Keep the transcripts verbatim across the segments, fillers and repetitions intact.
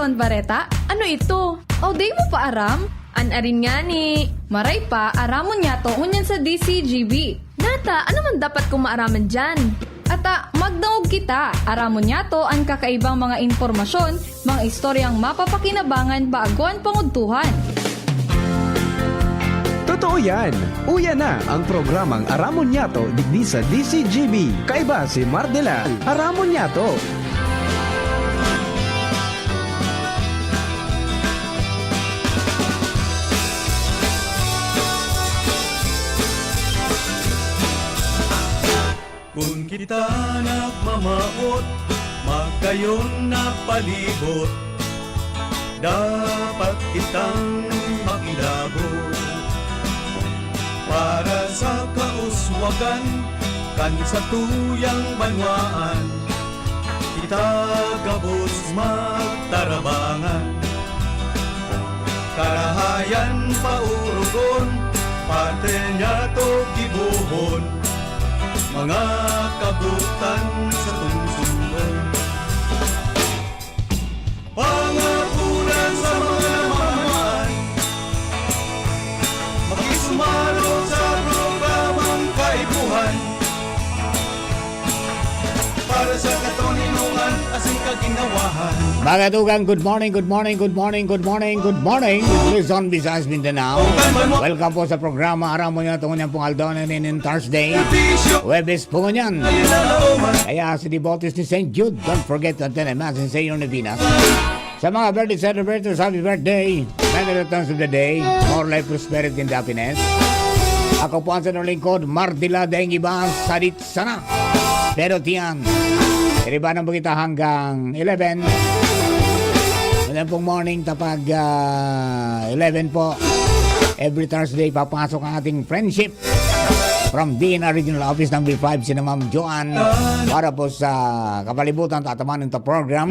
Bareta? Ano ito? O, di mo pa aram? An arin ngani. Maray pa, aramon niyato ngunyan sa D C G B. Nata, ano man dapat kong maaraman diyan? Ata, magdangog kita. Aramon niyato an kakaibang mga impormasyon, mga istoryang mapapakinabangan bago an pangudtuhan. Totoo yan. Uya na ang programang Aramon Niyato digdi sa D C G B. Kaiba si Mardela. Aramon Niyato. Kun kita nagmamawot, magkayon na palibot, dapat kitang makilabot. Para sa kauswagan kan satuyang banwaan, kita gabos magtarabangan. Karahayan paurugon, parte niyato gibohon, mga kabutan sa tungsungon. Pangapunan sa mga namamaan, makisumalo sa programang Kaipuhan. Para sa katoninongan asin kaginawahan. Mga tugang, good morning, good morning, good morning, good morning, good morning. Luzon, Visayas, Mindanao. Welcome po sa programa Aramon Niyato ngunyan pong aldaw na nin Thursday. Huwebes po ngunyan. Kaya sa devotees ni Saint Jude, don't forget to attend a mass in Saint Josephina's. Sa mga birthday celebrators, happy birthday. Many returns of the day. More life, prosperity, and happiness. Ako po ang inyong lingkod, Mardila Daing Iba, Sadit Sana. Pero tiyan, iriba ng bagita hanggang eleven. Wala pong morning tapag, ah, eleven po. Every Thursday, papasok ang ating friendship from D N R Regional Office Number five, sina Ma'am Joan, para po sa kapalibutan, tatamaan ng program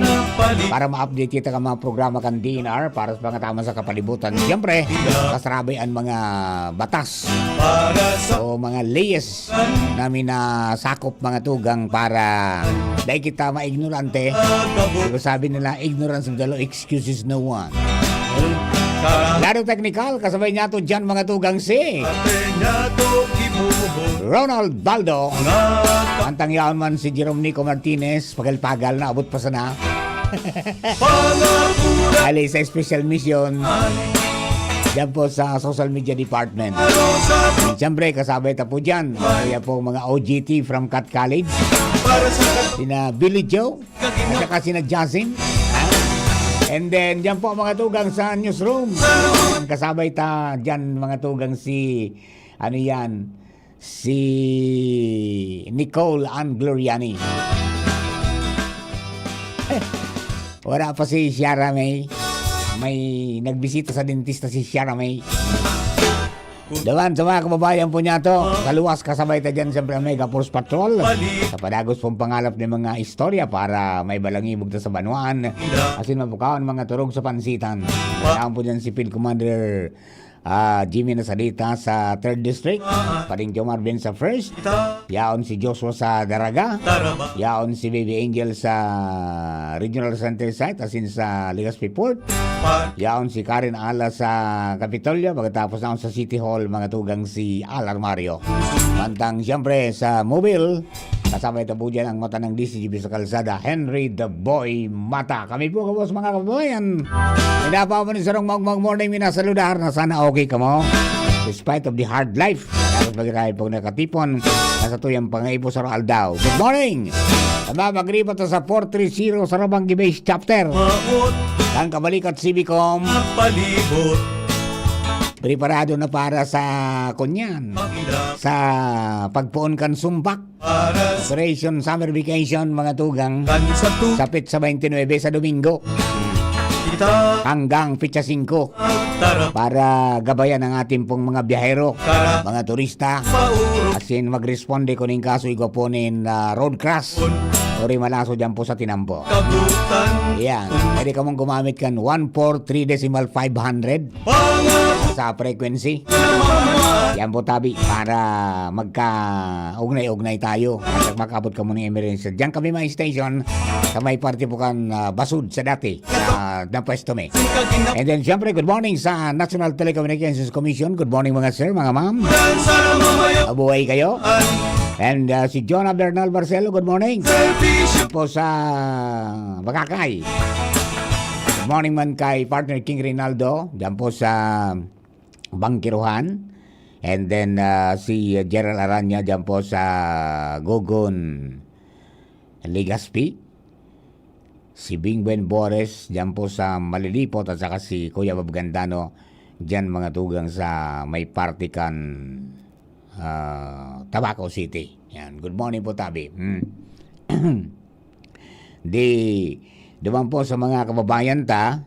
para ma-update kita ka mga programa kan D N R para sa mga tama sa kapalibutan. Siyempre, kasarabay ang mga batas o mga layes na minasakop, mga tugang, para dahil kita maignorante. Diba sabi nila, ignorance of the law excuses no one. Lado teknikal, kasabay niyato diyan, mga tugang, si Ronald Baldo. Antang yaon man si Jerome Nico Martinez, pagal-pagal na, abot pa sana. Ali sa special mission. Diyan po sa social media department. Siyempre, kasabay ta po diyan. Kaya po mga O G T from Cat College. Sina Billy Joe. At saka sina Jazim. And then, diyan po, mga tugang, sa newsroom. Ang kasabay ta diyan, mga tugang, si, ano yan, si Nicole Ann Gloriani. Wala pa si Ciara May. May nagbisita sa dentista si Ciara May. Dawan sa mga kababayan po niyato, sa luwas kasabay ta dyan, siyempre, ang Mega Force Patrol. Sa padagos pong pangalap ng mga istorya para may balangibog ta sa banwaan. Asin mabukaon mga turog sa pansitan. Yaon po dyan si Field Commander, ah, Jimmy Nasalita sa third District. Pading Jomar Ben sa first. Yaon si Joshua sa Daraga. Yaon si Baby Angel sa Regional Center Site, asin sa Legazpi Port. Yaon si Karen Ala sa Kapitolyo, pagkatapos naon sa City Hall, mga tugang si Al Armario. Mantang, siyempre, sa Mobile, kasabay ta po dyan ang mata ng D C G B sa kalsada, Henry the Boy Mata. Kami po, gabos, mga kababayan. Hindi pa po ni sarong mag-, mag-morning, minasaludar na sana okay ka mo. Despite of the hard life, tapos bagay tayo pag nakatipon, nasa tuyang pangaipo sa aldaw. Good morning! Tama, magribat sa four three zero sa Rabang Gibay Chapter. Ang kabalikat, Civicom. Palibot. Preparado na para sa kunyan. Sa pagpoon kan sumbak. Operation Summer Vacation, mga tugang. Kan sa tu- Sa petsa twenty-nine sa Domingo. Kita. Hanggang petsa singko. Tara. Para gabayan ang atin pong mga biyahero, Tara. mga turista. Paurok. Asin magresponde kuning kaso igwa po nin, ah, road crash. Ori malaso dyan po sa tinampo. Kabutan. Yan. Pwede ka mong gumamit kan one four three decimal five hundred. Sa frequency. Yan po, tabi, para magka-ugnay-ugnay tayo at makaabot ka muna ng emergency. Diyan kami, mga station, sa may parte po kan, ah, Basud sa dati, ah, na pwesto mi. And then, siyempre, good morning sa National Telecommunications Commission. Good morning, mga sir, mga ma'am. Mabuhay kayo. And, ah, si Jonah Bernal Barcelo, good morning. Po sa Bakakay. Good morning man kay partner King Rinaldo, diyan po sa Bangkiruhan. And then, ah, si Gerald Aranya diyan po sa Gogon, Legazpi. Si Bing Buen Bores diyan po sa Malilipot at saka si Kuya Bob Gandano diyan, mga tugang, sa may parte kan, ah, Tabaco City. Yan. Good morning po, tabi. Hmm. Di, duman po sa mga kababayan ta,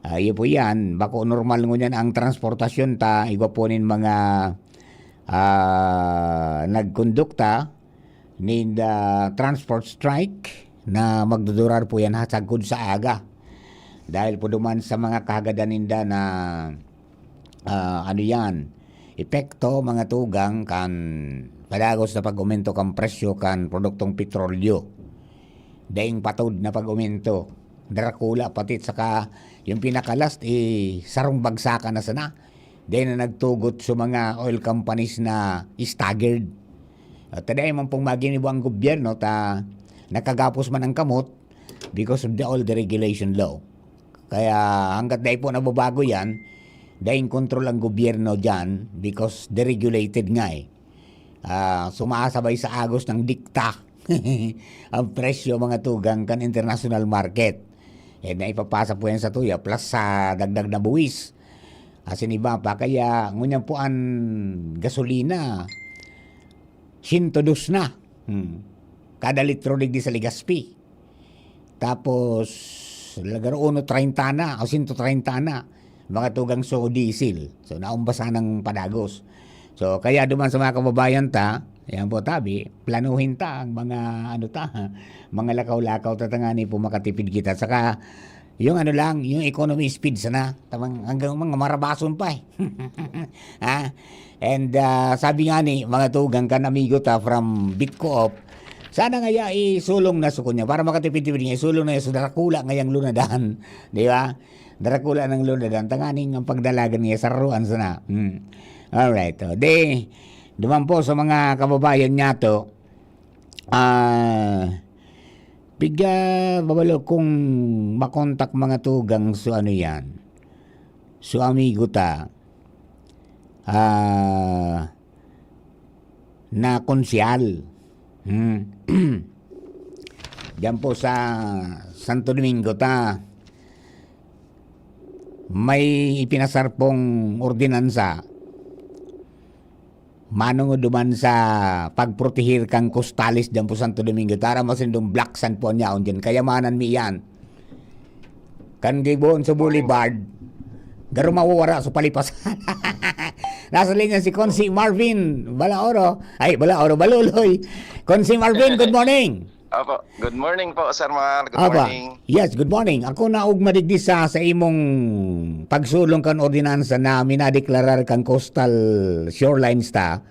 ah, iyo po yan, bako normal ngunyan ang transportasyon ta, igwa po nin mga, ah, nagkondukta nin, ah, transport strike na magdudurar po yan ha, sagkod sa aga. Dahil po duman sa mga kahagadan ninda na, ah, ano yan, epekto, mga tugang, kan padagos na pag-umento kan presyo kan produktong petrolyo. Daing patod na pag-umento. Drakula pati, saka yung pinaka-last, eh, sarong bagsakan na sana. Dai na nagtugot sa mga oil companies na staggered. At dai man pong maginibo ang gobyerno ta nakagapos man ang kamot because of the all deregulation law. Kaya hanggat dai po nababago yan, daing kontrol ang gobyerno dyan because deregulated nga eh. Ah, sumasabay sa agos ng dikta ang presyo, mga tugang, kan international market. Eh, naipapasa po yan sa tuya, plus sa dagdag na buwis. Asin iba pa, kaya ngunyan po ang gasolina, siyento dos na. Hmm. Kada litro digdi sa Legazpi. Tapos, lagaro uno treinta na o sento treinta na, mga tugang, so diesel. So, naumbasan ng padagos. So, kaya duman sa mga kababayan ta, yan po, tabi, planuhin ta ang mga, ano ta, mga lakaw-lakaw ta tangani po makatipid kita. Saka, yung ano lang, yung economy speed sana. Tamang, hanggang mga marabason pa eh. Ha? And, ah, sabi nga ni, mga tugang, kan amigo ta from Bitcoop, sana ngaya isulong na sa kunya, para makatipid-tipid nga, isulong na sa dakula ngayang lunadan. Di ba? Dakula ng lunadan. Tanganing ang pagdalagan niya, saruan sana. Hmm. Alright. Oh. Di, duman po sa mga kababayan niya to, ah, piga, babalo kung makontak, mga tugang, so ano yan. So, amigo ta, ah, na konsyal. Hmm. Diyan po sa Santo Domingo ta, may ipinasar pong ordinansa manungod duman sa pagprotehir kan kostales diyan po Santo Domingo. Tara, masindong black sand po niya diyan. Kayamanan mi yan. Kan gibohon sa Boulevard, garo mawawara sa palipasan. Nasa linya si Consi Marvin Balaoro. Ay, Balaoro, Baluloy. Consi Marvin, good morning. Opo. Good morning po, Sir Mar. Good Apa, morning. Yes, good morning. Ako na ugma digdi sa, sa imong pagsulong kan ordinansa na minadeklarar kan coastal shorelines ta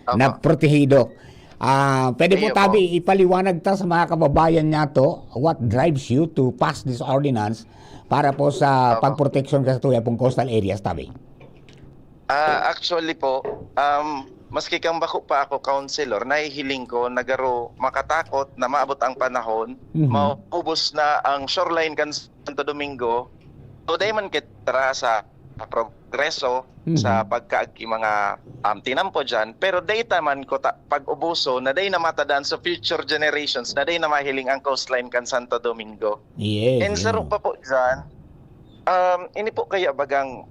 Opo. na protehido. Ah, pwede po Iyo po. tabi ipaliwanag ta sa mga kababayan niya to, what drives you to pass this ordinance para po sa Opo. pagproteksyon ka sa tuya pong coastal areas, tabi? Ah, actually po, um, maski kang bako pa ako councilor, nahihiling ko na garo makatakot na maabot ang panahon, Mhm. maubos na ang shoreline kan Santo Domingo. So, dai man kita sa progreso Mhm. sa pagkaagi mga, um, tinampo dyan, pero dai ta man ko ta-, pag-ubuso na dai na matadan sa future generations na dai na mahiling ang coastline kan Santo Domingo. Yes, And yeah. saro pa po dyan, um, ini po kaya bagang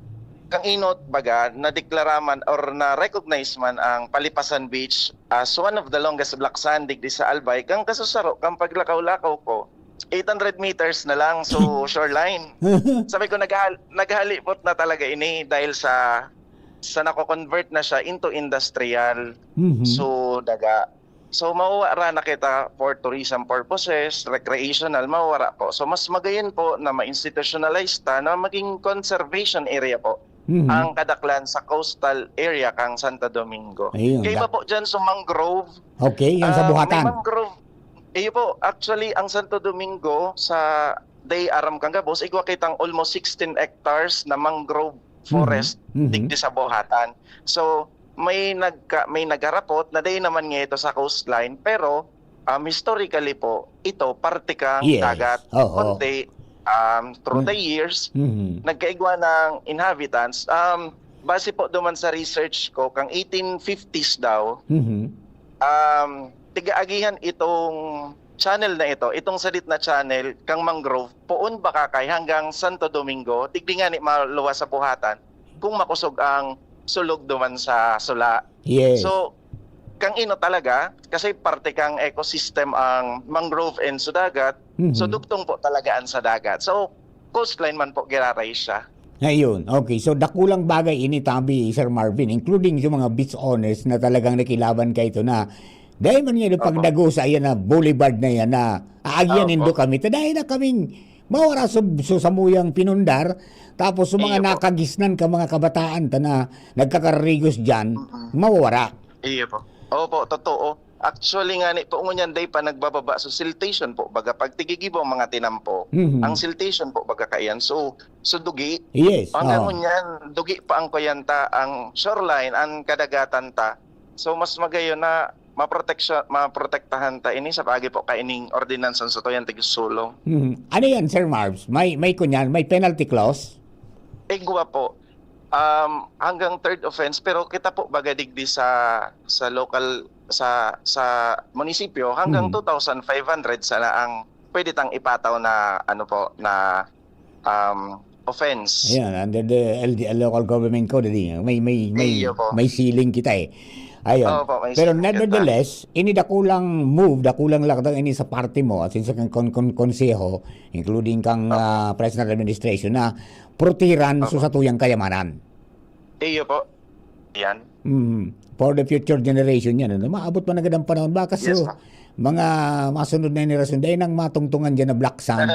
kang inot baga nadeklara man or na-recognize man ang Palipasan Beach as one of the longest black sand digdi sa Albay, kang kasusaro, kang paglakaw-lakaw ko, eight hundred meters na lang, so shoreline. Sabi ko, "Naghal-, naghalipot na talaga ini dahil sa, sa nako-convert na siya into industrial." Mhm. So, daga. So, mawawara na kita for tourism purposes, recreational, mawawara po. So, mas magayon po na ma-institutionalize ta na maging conservation area po. Mhm. ang kadaklan sa coastal area kang Santo Domingo. Ayun, Kaya da- iba po dyan sa mangrove. Okay, yan sa Ah, may Buhatan. mangrove. Iyo po, actually, ang Santo Domingo sa day aram kang gabos, igwa kitang almost sixteen hectares na mangrove forest Mhm, mhm. digdi sa Buhatan. So, may nagka, may nagharapot na day naman nga ito sa coastline, pero um, historically po, ito parte kang Yes. dagat. Oo. Konti, um, through Mm. the years, Mhm. nagkaigwa ng inhabitants. Um, base po duman sa research ko, kang eighteen fifties daw, Mhm. um, tigaagihan itong channel na ito, itong sadit na channel kang mangrove, poon Bacacay hanggang Santo Domingo, digdi ngani maluwas sa Buhatan, kung makosog ang sulog duman sa sula. Yes. So, kang ino talaga, kasi parte kang ecosystem ang mangrove and sa dagat, Mhm. so dugtong po talaga an sa dagat. So, coastline man po giraray siya. Ayun. Okay. So, dakulang bagay ini, tabi, Sir Marvin, including yung mga beach owners na talagang nakilaban kaito na dahil man yan yung Opo. pagdago sa yan na boulevard na yan na aagyan Opo. nindo kami. Ta dahil na kaming mawara sa, sa samuyang pinundar, tapos sa mga Iyo po. nakagisnan ka mga kabataan ta na nagkakarigos dyan, Mm-mm. mawawara. Iyo po. Opo, totoo. Actually ngani po, ngunyan day pa nagbababa. So, siltation po, baga pag tigigibo ang mga tinampo. Mhm. Ang siltation po, baga kaiyan. So, so dugi. Yes. Hanggang Oo. ngunyan, dugi pa ang kuyanta, ang shoreline, ang kadagatan ta. So, mas magayon na maproteksyon, maprotektahan ta ini sa paagi po kaining ordinansa sa tuyang tigsulong. Mhm. Ano yan, Sir Marvs? May, may kunyan, may penalty clause? Igwa po. Um, hanggang third offense, pero kita po baga digdi sa, sa local, sa, sa munisipyo, hanggang Mhm. two thousand five hundred sana ang pwede tang ipataw na, ano po, na, um, offense. Ayan, under the L D, local government code, di, may, may, may, Iyo po. may ceiling kita eh. Ayun. Opo, may Pero ceiling kita. Nevertheless, ini dakulang move, dakulang lakdang ini sa party mo, at sa kon-, kon-, konseho, including kang, Opo. ah, President Administration, na protehiran Opo. sa satuyang kayamanan. Iyo po. Yan. Mm. For the future generation yan, ano? Maabot pa na gad ang panahon. Baka Yes, so, po. mga masunod na henerasyon, dahil nang matungtungan dyan na black sand.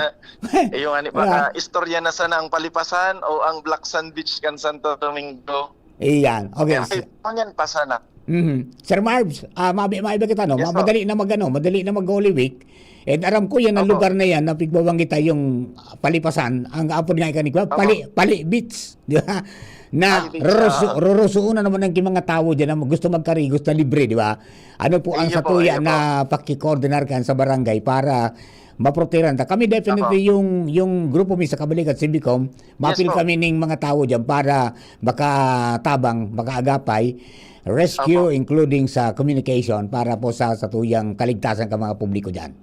Iyo nga ni, Wala. baka istorya na sana ang Palipasan o ang Black Sand Beach kan Santo Domingo. Iyan. Okay. Kasi, yan pa sana. Mhm. Sir Marvs, ah, mabi-, maiba kita, no? Yes, Ma-, po. madali na mag-ano, madali na mag-Holy Week. And aram ko yan, ang Opo. lugar na yan na pigbabanggit tayong Palipasan, ang apod nga ikan ni Opo. Pali, Pali Beach, di ba? Na Pali Beach, rurusu, ah. rurusuon na naman ang mga tawo dyan na gusto magkarigos na libre, di ba? Ano po ang Iyo po, satuya iyo po. na pakikoordinar kan sa barangay para maprotehiran ta? Kami definitely Opo. yung, yung grupo mi sa Kabalikat Civicom, mapil Yes po. kami ning mga tawo dyan para makatabang, makaagapay, rescue, Opo. including sa communication para po sa satuyang kaligtasan ka mga publiko dyan.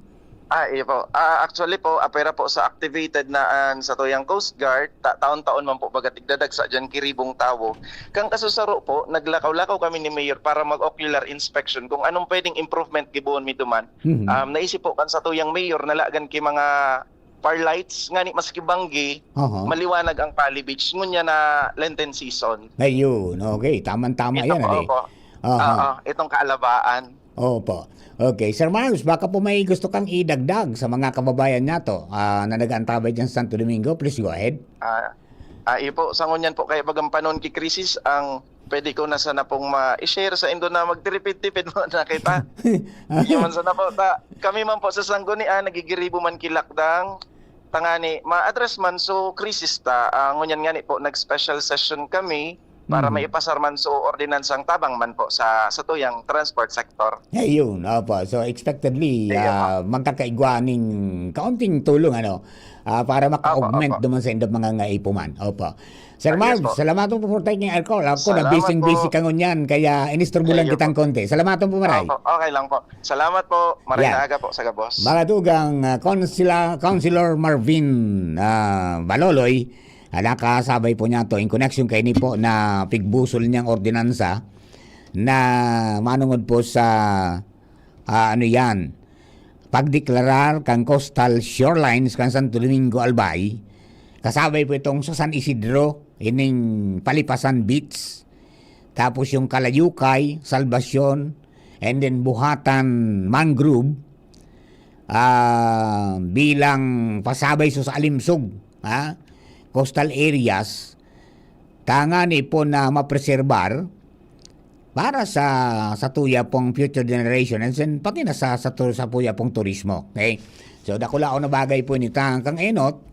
Ah, iyo po. Ah, actually po, apwera po sa activated na an satuyang Coast Guard, ta-, taon-taon man po baga tigdadagsa dyan kiribong tawo. Kang kasusaro po, naglakaw-lakaw kami ni Mayor para mag-ocular inspection kung anong pwedeng improvement gibohon mi duman. Mhm. Um, naisip po kan satuyang Mayor na lagan ki mga far lights, ngani maski banggi, Aha. maliwanag ang Pali Beach, ngunya na Lenten season. Ayun, okay. Tamang-tama Ito yan, po, ano eh. opo. Aha. Oo, itong kaalabaan. Opo. Okay. Sir Mars, baka po may gusto kang idagdag sa mga kababayan nato, ah, na nag-aantabay dyan sa Santo Domingo? Please go ahead. Ah, ah, iyo po, sa ngunyan po, kaya bagang panahon ki krisis, ang pwede ko na sana pong ma-share sa indo na magtiripid-tipid mo na kita. Iyo man sana po, ta, kami man po sa Sanggunian, nagigiribo man kilakdang, tangani, ma-address man so krisis ta. Ah, ngunyan ngani po, nag-special session kami para Mhm. maipasar man so ordinansang tabang man po sa, sa tuyang transport sector. Ayun, opo. So, expectedly, Ayun, ah, magkakaigwa ning kaunting tulong, ano, ah, para maka-augment Opo, opo. duman sa indang mga ngaipo man. Opo. Sir Ah, yes Marv, po. salamat po for taking our call. Ako, na Salamat busy-busy po. ka ngunyan, kaya inisturbo lang Ayun kitang po. konti. Salamat po, Maray. Opo, okay lang po. Salamat po. Maray Yan. Na aga po sa gabos. Mga tugang, ah, Councilor, Councilor Marvin, ah, Baloloy, ah, nakasabay po niya to in connection kaini po na pigbusol niyang ordinansa na manungod po sa, ah, ano yan, pagdeklarar kan coastal shorelines kan Santo Domingo, Albay. Kasabay po itong sa San Isidro, ining Palipasan Beach. Tapos yung Kalayukay, Salvacion, and then Buhatan Mangrove, ah, bilang pasabay sa, sa Alimsog, ha? Coastal areas. tangani po na mapreserbar para sa, sa tuya pong future generation and then pati na sa, sa, tu- sa tuya pong turismo. Okay? So, dakulaon na bagay po ini. Tangan kang enot,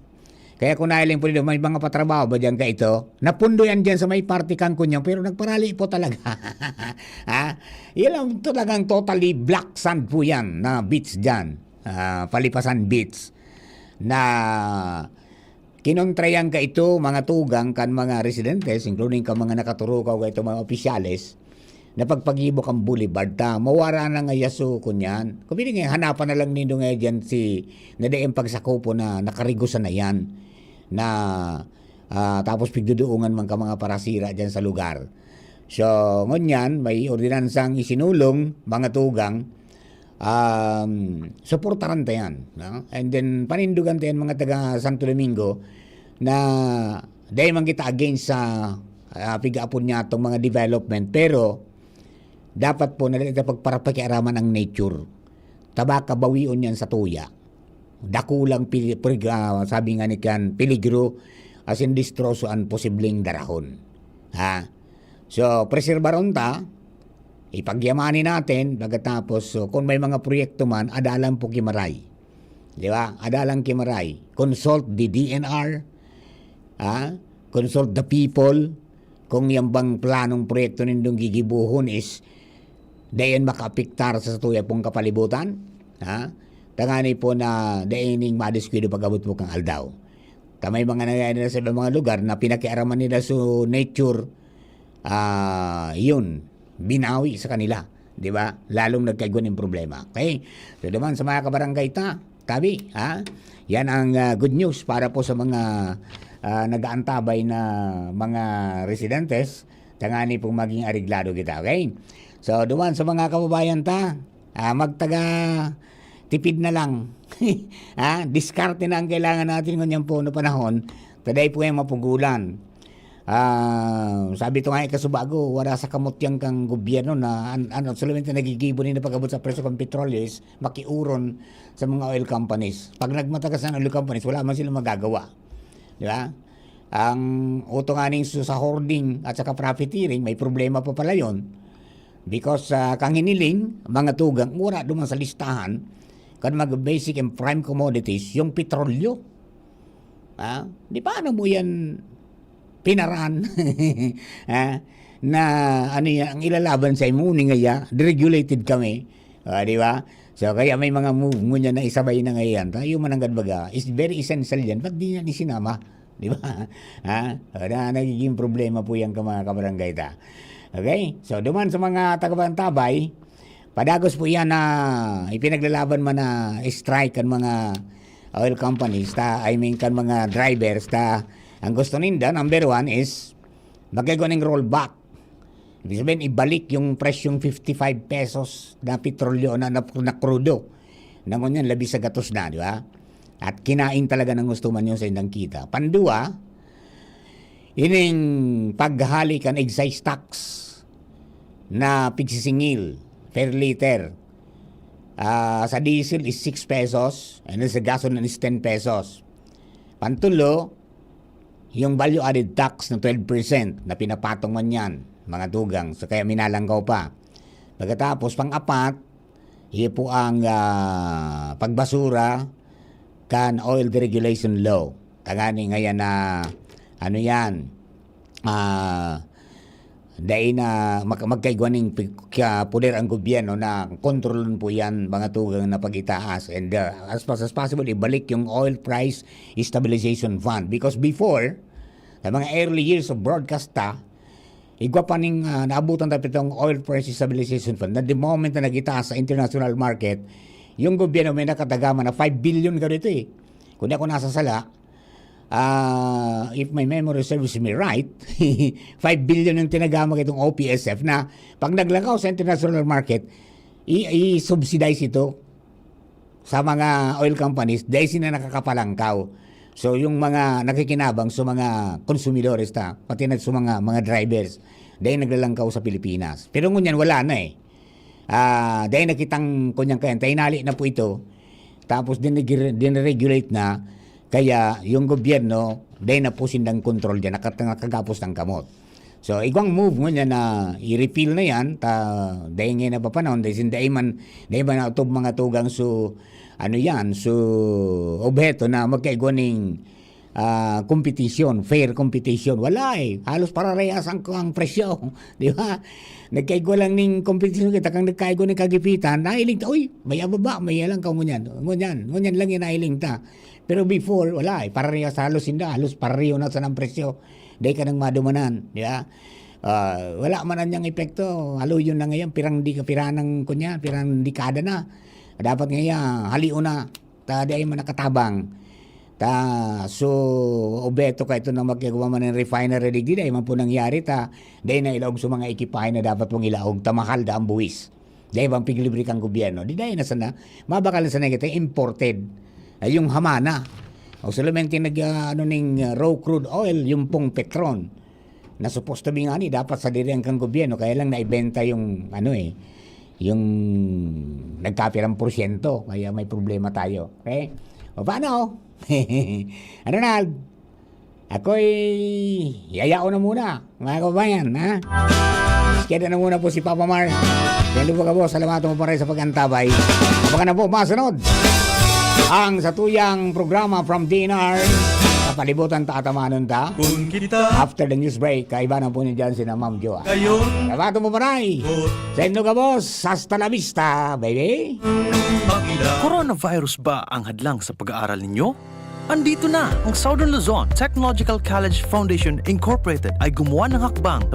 kaya kung nahiling po nito, may mga patrabaho ba dyan ka ito? Napundoyan dyan sa may party kang kunyang, pero nagparali po talaga. Ha? Yan lang, talagang totally black sand po yan na beach dyan. Ah, Palipasan Beach. Na kinontra yan ka ito, mga tugang kan mga residentes, including ka mga nakaturukaw ka ito, mga opisyales, na pagpagibo kan boulevard ta, mawara na nga yaso kunyan. Kung pwede nga, hanapan na lang nindo nga dyan si, na daing pagsakopo na nakarigosan na yan. Na, ah, tapos pigduduungan man ka mga parasira dyan sa lugar. So, ngunyan, may ordinansang isinulong, mga tugang, um, suportaran ta yan, no? And then, panindugan ta yan, mga taga Santo Domingo, na dahil man kita against sa, ah, pigaapon niya itong mga development, pero dapat po na dito pagparapakiaraman ang nature. Tabaka bawion yan sa tuya. Dakulang pili, prig, ah, sabi nga ni kan, peligro, as in, distroso ang posibleng darahon. Ha? So, preserbaron ta, ipagyamani natin, pagkatapos, so, kung may mga proyekto man, adalan po kimaray. Di ba? Adalan kimaray. Consult the D N R, ha? Consult the people. Kung yan bang planong proyekto nindong gigibuhon is dayon makaapektar sa tuya pong kapalibutan, ha? Tangani po na dayon ning madiskuido pag-abot po kang aldaw. Ta may mga nangyayari na sa ibang mga lugar na pinakiaraman nila sa nature, ah, yun, binawi sa kanila, di ba? Lalong nagkaigwa ng problema. Okay? So, duman sa mga kabarangay ta, tabi, ha? Yan ang, ah, good news para po sa mga, ah, nag-aantabay na mga residentes. Tangani pong maging areglado kita, okay? So, duman sa mga kababayan ta, ah, magtaga tipid na lang. Ha? Diskarte na ang kailangan natin ngunyan po na panahon. Taday po yung mapugulan. Ah, sabi to nga, ikasubago, wala sa kamot yan kang gobyerno na an-, ano, solamente nagigibo nila pag-abot sa presyo ng petrolyo is makiuron sa mga oil companies. Pag nagmatagas ang oil companies, wala man silang magagawa. Di ba? Ang uto nga ning su-, sa hoarding at saka profiteering, may problema pa pala yon. Because, ah, kang hiniling, mga tugang, wala duman sa listahan, kan mga basic and prime commodities, yung petrolyo. Ha? Di paano mo yan pinaran? Ha? Na, ano yan, ang ilalaban sa imo, ni ngaya, deregulated kami. Ah, di ba? So, kaya may mga move mo niya na isabay na ngayon. Tayo mananggad baga, is very essential yan. Ba't di niya isinama? Di ba? Ha? O, na, nagiging problema po yan ka mga kabarangay ta. Okay? So, duman sa mga tagapantabay, padagos po yan na ipinaglalaban man na strike ang mga oil companies, ta, I mean, kan mga drivers, ta, ang gusto ninda, number one is, magkaigo ng rollback. Ibig sabihin, ibalik yung presyong fifty-five pesos na petrolyo na, na, na krudo. Na ngunyan, labis sa gatos na, di ba? At kinain talaga ng gusto man yun sa indang kita. Pandua, ining paghali kan excise tax na pigsisingil per liter. Ah, sa diesel is six pesos, and then sa gasoline is ten pesos. Pantulo, yung value added tax na twelve percent na pinapatong man yan, mga tugang. So, kaya minalanggaw pa. Pagkatapos, pang-apat, iyo po ang, ah, pagbasura kan oil deregulation law. Tangani ngayon na, ano yan, ah, dai na mag-, magkaigwa ning pi-, kya-, poder ang gobyerno na kontrolon po yan, mga tugang na pag-itaas. And, ah, as fast as possible, ibalik yung Oil Price Stabilization Fund. Because before, sa mga early years of broadcast ta, igwa pa ning, ah, naabutan tayo itong Oil Price Stabilization Fund na the moment na nagitaas sa international market, yung gobyerno may nakatagama na five billion ka dito eh. Kung di ako nasasala, ah, if my memory serves me right, five billion yung tinagama itong O P S F na pag naglakaw sa international market, i-, i-subsidize ito sa mga oil companies dahil sila nakakapalangkaw. So, yung mga nakikinabang sa mga konsumidores ta, pati na sa mga, mga drivers, dahil naglalangkaw sa Pilipinas. Pero ngunyan, wala na eh. Ah, dahil nakitang kunyang kayan, tainali na po ito. Tapos, dinigre-, dinregulate na. Kaya yung gobyerno, dai na po sindang kontrol diyan, nakat-, nakagapos ng kamot. So, igwang move ngunyan na i-repeal na yan, ta, dai nga napapanahon, dai sinda man, dai man na utog mga tugang su, ano yan, su obheto na magkaigwa ning, ah, competition, fair competition. Wala eh. Halos pararehas ang, ang presyo. Di ba? Nagkaigwa lang ning competition, kita kang nagkaigwa ning kagipitan, nahiling ta, "Uy, may ababa, may lang ka ngunyan." Ngunyan, ngunyan lang yan nahiling ta. Pero before, wala eh. Pararehas halos sinda, halos pareho na sa ng presyo. Dai ka nang madumanan, di ba? Ah, wala man anyang epekto. Haloy yun na ngayon, pirang di ka, pirang kunya, pirang dekada na. Dapat nga iya, halion na. Ta, dai man nakatabang. Ta, so, obheto ka ito na magkagawa man ng refinery digdi, dai man po nangyari ta, dai na ilaog sa mga ekipahe na dapat mong ilaog, ta mahal da ang buwis. Dai bang piglibre kang gobyerno? Di dai na sana, mabakal na sana kita imported. Ay, yung hamana. O solamente nag, ah, ano ning, ah, raw crude oil, yung pong Petron. Na supposed to be nga ni, dapat sa dirihan kang gobyerno, kaya lang naibenta yung, ano eh, yung nagkapirang porsyento, kaya may problema tayo. Okay? O paano? Ano na? Ako'y yayao na muna, mga kababayan, ha? Kaya na muna po si Papa Mar. Yan po ka po, salamat mo pa rin sa pag-antabay. Baka na po masunod ang satuyang programa from D N R. Kapalibutan ta, atamanon ta. Kun kita After the news break, kaibanan po niyo dyan si na Ma'am Joa. Kayon. Salamat mo pa rin. Sa inyo ka, boss. Hasta la vista, baby. Pangila. Coronavirus ba ang hadlang sa pag-aaral ninyo? Andito na! Ang Southern Luzon Technological College Foundation Incorporated ay gumawa ng hakbang na